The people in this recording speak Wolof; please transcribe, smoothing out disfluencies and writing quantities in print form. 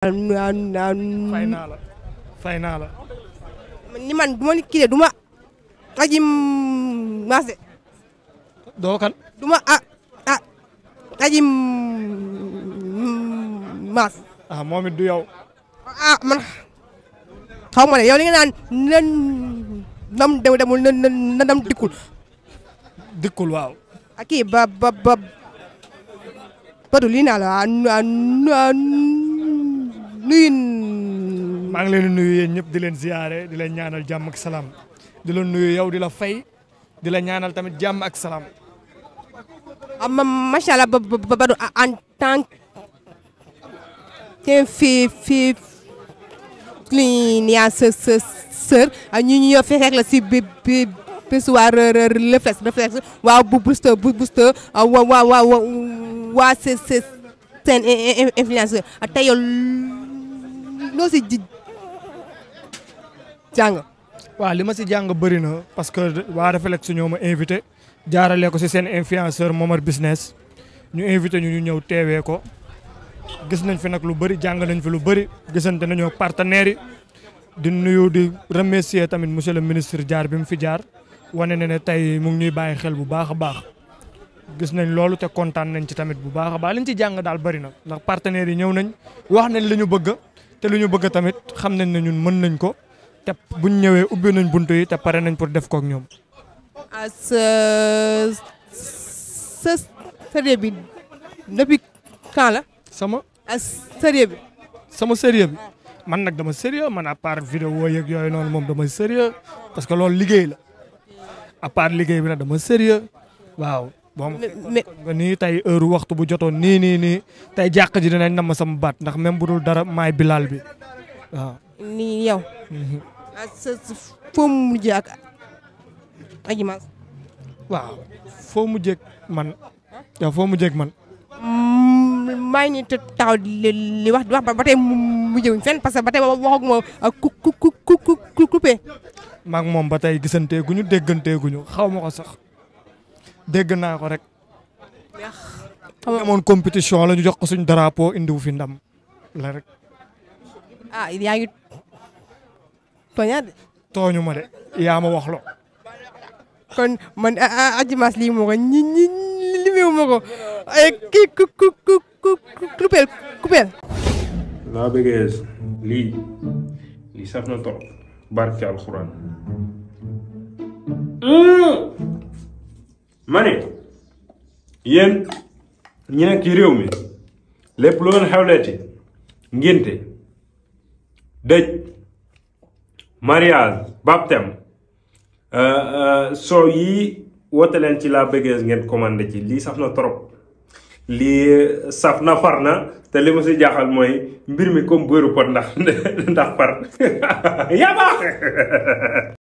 fay naa la ni man du ma ni kii de du ma aji maas de. doo kan. du ma aji maas. moom it du yow. man xaw ma ne yow li nga naan nam demul na nam dikkul. dikkul waaw. kii Badou lii naa la nuyu. maa ngi leen di nuyu yéen ñëpp di leen ziyaare di leen ñaanal jàmm ak salaam di la nuyu yow di la fay di la ñaanal tamit jàmm ak salaam. macha allah Badou en tant que fii client sa sœur ñu ñëw fekk la si bi bésu waa Reflex waaw booster waa seen influenceur tey yow loo si jàng. waaw li ma si jàng bëri na parce que waa Reflex ñoo ma invité jaarale ko si seen influenceur Momar Business ñu invité ñu ñëw teewee ko gis nañ fi nag lu bëri jàng nañ fi lu bëri gisante nañoo partenaires yi di nuyu di remercier tamit monsieur le ministre jaar bi mu fi jaar wane na ne tey mu ngi ñuy bàyyi xel bu baax a baax gis nañ loolu te kontaan nañ ci tamit bu baax a baax liñ ci jàng daal bëri na ndax partenaires yi ñëw nañ wax nañ li ñu bëgg te lu ñu bëgg tamit xam nañ ne ñun mën nañ ko te buñ ñëwee ubbi nañ buntu yi te pare nañ pour def ko ak ñoom. sa sérieux bi depuis quand la. sama sérieux bi. sama sérieux bi man nag dama sérieux man à part vidéo yeeg yooyu noonu moom dama sérieux parce que loolu liggéey la à part liggéey bi nag dama sérieux waaw. bon nga nii tey heure waxtu bu jotoon nii tey jàq ji dinañ nam sama baat ndax même bu dul dara maay bilaal bi waaw. nii yow. foo mujjee ak Adji Mass. waaw foo mujjee ak man. yow foo mujjee ak man. maa ngi nii taxaw li wax ba tey mujjewuñ fenn parce que ba tey waxag moom ku coupé. maa ngi moom ba tey gisanteeguñu dégganteeguñu xaw ma ko sax. dégg naa ko rek. xam nga amoon compétition la ñu jox ko suñ drapeau indiwu fi ndam la rek. yaa ngi tooñaat de. tooñu ma de yaa ma wax lo kon man Adji Mass lii moo ko limeewu ma ko kii coupeel. laa bëggee lii saf na trop barke alxuraan. ma ne yéen ñi nekk ci réew mi lépp lu ngeen xewleeti ngénte dëj mariage baptême soo yi woote leen ci La Bégueuse ngeen commandé ci lii saf na trop lii saf na far na te li ma si jaaxal mooy mbir mi comme beurre pot ndax far yaa baax